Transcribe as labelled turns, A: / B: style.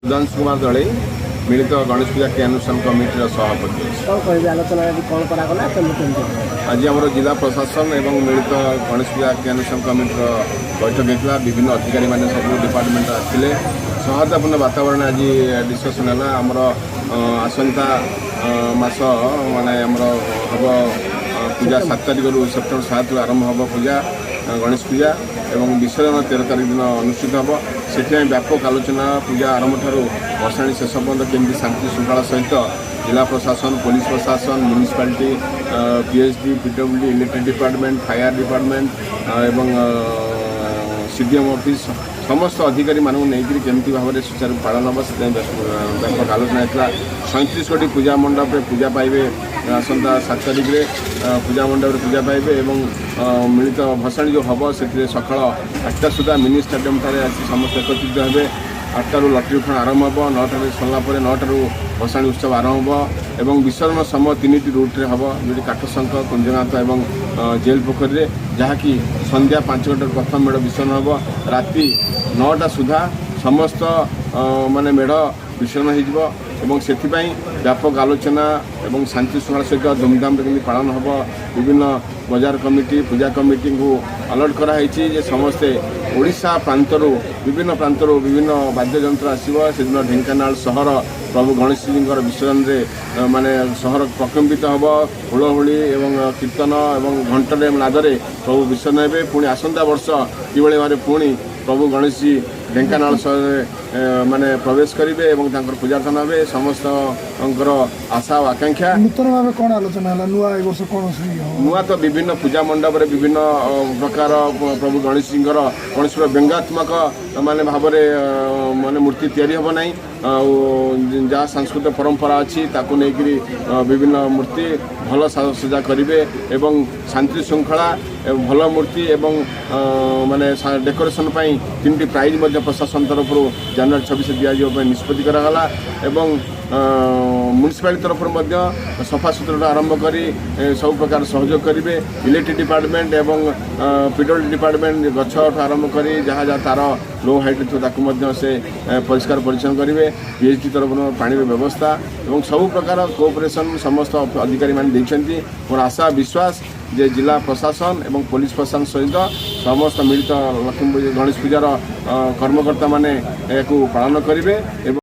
A: ସୁଧାଂଶୁ କୁମାର ଦଳେଇ, ମିଳିତ ଗଣେଶ ପୂଜା କ୍ରିୟାନୁଷ୍ଠାନ କମିଟିର ସଭାପତି ଅଛି।
B: କ'ଣ କହିବେ, ଆଲୋଚନା ଆଜି କ'ଣ କରାଗଲା, କେମିତି କେମିତି?
A: ଆଜି ଆମର ଜିଲ୍ଲା ପ୍ରଶାସନ ଏବଂ ମିଳିତ ଗଣେଶ ପୂଜା କ୍ରିୟାନୁଷ୍ଠାନ କମିଟିର ବୈଠକ ହେଇଥିଲା। ବିଭିନ୍ନ ଅଧିକାରୀମାନେ ସବୁ ଡିପାର୍ଟମେଣ୍ଟ ଆସିଥିଲେ। ସୌହାର୍ଦ୍ଦ୍ୟପୂର୍ଣ୍ଣ ବାତାବରଣ ଆଜି ଡିସ୍କସନ୍ ହେଲା। ଆମର ଆସନ୍ତା ମାସ ମାନେ ଆମର ହେବ ପୂଜା 7 ତାରିଖରୁ, ସେପ୍ଟେମ୍ବର 7ରୁ ଆରମ୍ଭ ହେବ ପୂଜା, ଗଣେଶ ପୂଜା ଏବଂ ବିସର୍ଜନ 13 ତାରିଖ ଦିନ ଅନୁଷ୍ଠିତ ହେବ। ସେଥିପାଇଁ ବ୍ୟାପକ ଆଲୋଚନା, ପୂଜା ଆରମ୍ଭଠାରୁ ଭସାଣି ଶେଷ ପର୍ଯ୍ୟନ୍ତ କେମିତି ଶାନ୍ତି ଶୃଙ୍ଖଳା ସହିତ ଜିଲ୍ଲା ପ୍ରଶାସନ, ପୋଲିସ ପ୍ରଶାସନ, municipality, PhD, PWD, electric department, fire department ଏବଂ ସିଡିଏମ୍ ଅଫିସ୍ ସମସ୍ତ ଅଧିକାରୀମାନଙ୍କୁ ନେଇକରି କେମିତି ଭାବରେ ସୁଚାରୁ ପାଳନ ହେବ, ସେଥିପାଇଁ ବ୍ୟାପକ ଆଲୋଚନା ହେଇଥିଲା। 37 ଗୋଟି ପୂଜା ମଣ୍ଡପରେ ପୂଜା ପାଇବେ। ଆସନ୍ତା 7 ତାରିଖରେ ପୂଜା ମଣ୍ଡପରେ ପୂଜା ପାଇବେ ଏବଂ ମିଳିତ ଭସାଣି ଯେଉଁ ହେବ, ସେଥିରେ ସକାଳ 8ଟା ସୁଦ୍ଧା ମିନି ଷ୍ଟାଡିୟମଠାରେ ଆସି ସମସ୍ତେ ଏକତ୍ରିତ ହେବେ। 8ଟାରୁ ଲଟେରୀ ଉଠାଣ ଆରମ୍ଭ ହେବ। 9ଟାରେ ସରିଲା ପରେ 9ଟାରୁ ଭସାଣି ଉତ୍ସବ ଆରମ୍ଭ ହେବ ଏବଂ ବିସର୍ଜନ ସମୟ ତିନିଟି ରୁଟ୍ରେ ହେବ, ଯେଉଁଠି କାଠଶଙ୍ଖ, କୁଞ୍ଜନାଥ ଏବଂ ଜେଲ୍ ପୋଖରୀରେ, ଯାହାକି ସନ୍ଧ୍ୟା 5 ଘଣ୍ଟାରୁ ପ୍ରଥମ ମେଢ଼ ବିସର୍ଜନ ହେବ। ରାତି 9ଟା ସୁଦ୍ଧା ସମସ୍ତ ମାନେ ମେଢ଼ ବିସର୍ଜନ ହେଇଯିବ ଏବଂ ସେଥିପାଇଁ ବ୍ୟାପକ ଆଲୋଚନା ଏବଂ ଶାନ୍ତି ଶୃଙ୍ଖଳା ସହିତ ଧୁମଧାମରେ କେମିତି ପାଳନ ହେବ, ବିଭିନ୍ନ ବଜାର କମିଟି, ପୂଜା କମିଟିଙ୍କୁ ଆଲର୍ଟ କରାହେଇଛି ଯେ ସମସ୍ତେ ଓଡ଼ିଶା ପ୍ରାନ୍ତରୁ, ବିଭିନ୍ନ ପ୍ରାନ୍ତରୁ ବିଭିନ୍ନ ବାଦ୍ୟଯନ୍ତ୍ର ଆସିବ। ସେଦିନ ଢେଙ୍କାନାଳ ସହର ପ୍ରଭୁ ଗଣେଶଜୀଙ୍କର ବିସର୍ଜନରେ ମାନେ ସହର ପ୍ରକମ୍ପିତ ହେବ। ହୁଳହୁଳି ଏବଂ କୀର୍ତ୍ତନ ଏବଂ ଘଣ୍ଟରେ, ନାଦରେ ପ୍ରଭୁ ବିସର୍ଜନ ହେବେ। ପୁଣି ଆସନ୍ତା ବର୍ଷ କିଭଳି ଭାବରେ ପୁଣି ପ୍ରଭୁ ଗଣେଶଜୀ ଢେଙ୍କାନାଳ ସହରରେ ମାନେ ପ୍ରବେଶ କରିବେ ଏବଂ ତାଙ୍କର ପୂଜାର୍ଚ୍ଚନା ହେବେ, ସମସ୍ତଙ୍କର ଆଶା ଓ ଆକାଂକ୍ଷା।
C: ନୂତନ ଭାବେ କ'ଣ ଆଲୋଚନା ହେଲା? ନୂଆ ଏ ବର୍ଷ କ'ଣ ହେବ?
A: ନୂଆ ତ ବିଭିନ୍ନ ପୂଜା ମଣ୍ଡପରେ ବିଭିନ୍ନ ପ୍ରକାର ପ୍ରଭୁ ଗଣେଶଜୀଙ୍କର କୌଣସି ବ୍ୟଙ୍ଗାତ୍ମକ ମାନେ ଭାବରେ ମାନେ ମୂର୍ତ୍ତି ତିଆରି ହେବ ନାହିଁ। ଆଉ ଯାହା ସାଂସ୍କୃତିକ ପରମ୍ପରା ଅଛି, ତାକୁ ନେଇକରି ବିଭିନ୍ନ ମୂର୍ତ୍ତି ଭଲ ସାଜସଜ୍ଜା କରିବେ ଏବଂ ଶାନ୍ତି ଶୃଙ୍ଖଳା ଏବଂ ଭଲ ମୂର୍ତ୍ତି ଏବଂ ମାନେ ଡେକୋରେସନ୍ ପାଇଁ ତିନିଟି ପ୍ରାଇଜ୍ ମଧ୍ୟ ପ୍ରଶାସନ ତରଫରୁ ଜାନୁଆରୀ 26 ଦିଆଯିବା ପାଇଁ ନିଷ୍ପତ୍ତି କରାଗଲା ଏବଂ ମ୍ୟୁନିସିପାଲିଟି ତରଫରୁ ମଧ୍ୟ ସଫାସୁତୁରାଠୁ ଆରମ୍ଭ କରି ସବୁ ପ୍ରକାର ସହଯୋଗ କରିବେ। ଇଲେକ୍ଟ୍ରିକ୍ ଡିପାର୍ଟମେଣ୍ଟ ଏବଂ ପିଡବ୍ଲ୍ୟୁଡି ଡିପାର୍ଟମେଣ୍ଟ ଗଛଠୁ ଆରମ୍ଭ କରି ଯାହା ଯାହା ତାର ଲୋ ହାଇଟ୍ ଥିବ, ତାକୁ ମଧ୍ୟ ସେ ପରିଷ୍କାର ପରିଚ୍ଛନ୍ନ କରିବେ। ପିଏଚ୍ଡି ତରଫରୁ ପାଣିର ବ୍ୟବସ୍ଥା ଏବଂ ସବୁ ପ୍ରକାର କୋଅପରେସନ୍ ସମସ୍ତ ଅଧିକାରୀମାନେ ଦେଇଛନ୍ତି। ମୋର ଆଶା, ବିଶ୍ୱାସ ଯେ ଜିଲ୍ଲା ପ୍ରଶାସନ ଏବଂ ପୋଲିସ ପ୍ରଶାସନ ସହିତ ସମସ୍ତ ମିଳିତ ଲକ୍ଷ୍ମୀ ପୂଜା, ଗଣେଶ ପୂଜାର କର୍ମକର୍ତ୍ତାମାନେ ଏହାକୁ ପାଳନ କରିବେ ଏବଂ